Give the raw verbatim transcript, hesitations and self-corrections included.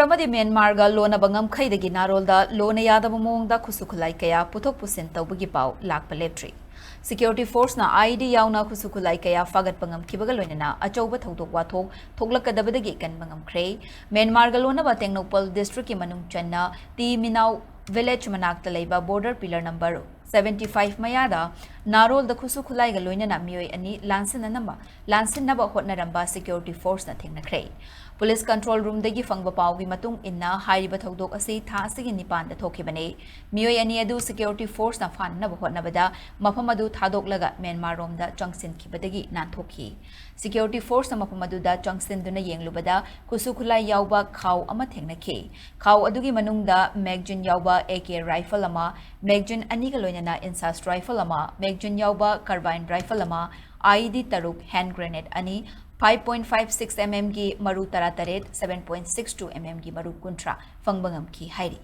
ꯑꯃꯗꯤ ꯃ꯭ꯌꯥꯟꯃꯥꯔꯒ ꯂꯣꯟꯅꯕ ꯉꯝꯈꯩꯗꯒꯤ ꯅꯥꯔꯣꯜꯗ ꯂꯣꯟꯅ ꯌꯥꯗꯕ ꯃꯑꯣꯡꯗ ꯈꯨꯠꯁꯨ ꯈꯨꯠꯂꯥꯏ ꯀꯌꯥ ꯄꯨꯊꯣꯛ ꯄꯨꯁꯤꯟ ꯇꯧꯕꯒꯤ ꯄꯥꯎ ꯂꯥꯛꯄ ꯂꯦꯞꯇ꯭ꯔꯤ꯫ Security forceꯅ IED ꯌꯥꯎꯅ ꯈꯨꯠꯁꯨ ꯈꯨꯠꯂꯥꯏ ꯀꯌꯥ ꯐꯥꯒꯠꯄ ꯉꯝꯈꯤꯕꯒ ꯂꯣꯏꯅꯅ ꯑꯆꯧꯕ ꯊꯧꯗꯣꯛ ꯋꯥꯊꯣꯛ ꯊꯣꯛꯂꯛꯀꯗꯕꯗꯒꯤ ꯀꯟꯕ ꯉꯝꯈ꯭ꯔꯦ꯫ ꯃ꯭ꯌꯥꯟꯃꯥꯔꯒ ꯂꯣꯟꯅꯕ ꯇꯦꯡꯅꯧꯄꯜ districtꯀꯤ ꯃꯅꯨꯡ ꯆꯟꯅ ꯇꯤ ꯃꯤꯅꯥꯎ village ꯃꯅꯥꯛꯇ ꯂꯩꯕ border pillar number seventy five ꯃꯌꯥꯗ ꯅꯥꯔꯣꯜꯗ ꯈꯨꯠꯁꯨ ꯈꯨꯠꯂꯥꯏꯒ ꯂꯣꯏꯅꯅ ꯃꯤꯑꯣꯏ ꯑꯅꯤ ꯂꯥꯟꯁꯤꯟꯅꯅꯕ ꯂꯥꯟꯁꯤꯟꯅꯕ ꯍꯣꯠꯅꯔꯝꯕ security forceꯅ ꯊꯦꯡꯅꯈ꯭ꯔꯦ꯫ Police control roomꯗꯒꯤ ꯐꯪꯕ ꯄꯥꯎꯒꯤ ꯃꯇꯨꯡ ꯏꯟꯅ ꯍꯥꯏꯔꯤꯕ ꯊꯧꯗꯣꯛ ꯑꯁꯤ ꯊꯥ ꯑꯁꯤꯒꯤ ꯅꯤꯄꯥꯟꯗ ꯊꯣꯛꯈꯤꯕꯅꯤ꯫ ꯃꯤꯑꯣꯏ ꯑꯅꯤ ꯑꯗꯨ security forceꯅ ꯐꯥꯅꯅꯕ ꯍꯣꯠꯅꯕꯗ ꯃꯐꯝ ꯑꯗꯨ ꯊꯥꯗꯣꯛꯂꯒ ꯃ꯭ꯌꯥꯟꯃꯥꯔꯔꯣꯝꯗ ꯆꯪꯁꯤꯟꯈꯤꯕꯗꯒꯤ ꯅꯥꯟꯊꯣꯛꯈꯤ꯫ Security forceꯅ ꯃꯐꯝ ꯑꯗꯨꯗ ꯆꯪꯁꯤꯟꯗꯨꯅ ꯌꯦꯡꯂꯨꯕꯗ ꯈꯨꯠꯁꯨ ꯈꯨꯠꯂꯥꯏ ꯌꯥꯎꯕ ꯈꯥꯎ ꯑꯃ ꯊꯦꯡꯅꯈꯤ꯫ ꯈꯥꯎ ꯑꯗꯨꯒꯤ ꯃꯅꯨꯡꯗ magazine ꯌꯥꯎꯕ AK rifle ꯑꯃ, magazine ꯑꯅꯤꯒ ꯂꯣꯏꯅꯅ INSAS rifle ꯑꯃ, magazine ꯌꯥꯎꯕ carbine rifle ꯑꯃ, IED ꯇꯔꯨꯛ, hand grenade ꯑꯅꯤ, five point five six mmꯒꯤ ꯃꯔꯨ ꯇꯔꯥꯇꯔꯦꯠ, seven point six two mmꯒꯤ ꯃꯔꯨ ꯀꯨꯟꯊ꯭ꯔꯥ ꯐꯪꯕ ꯉꯝꯈꯤ ꯍꯥꯏꯔꯤ꯫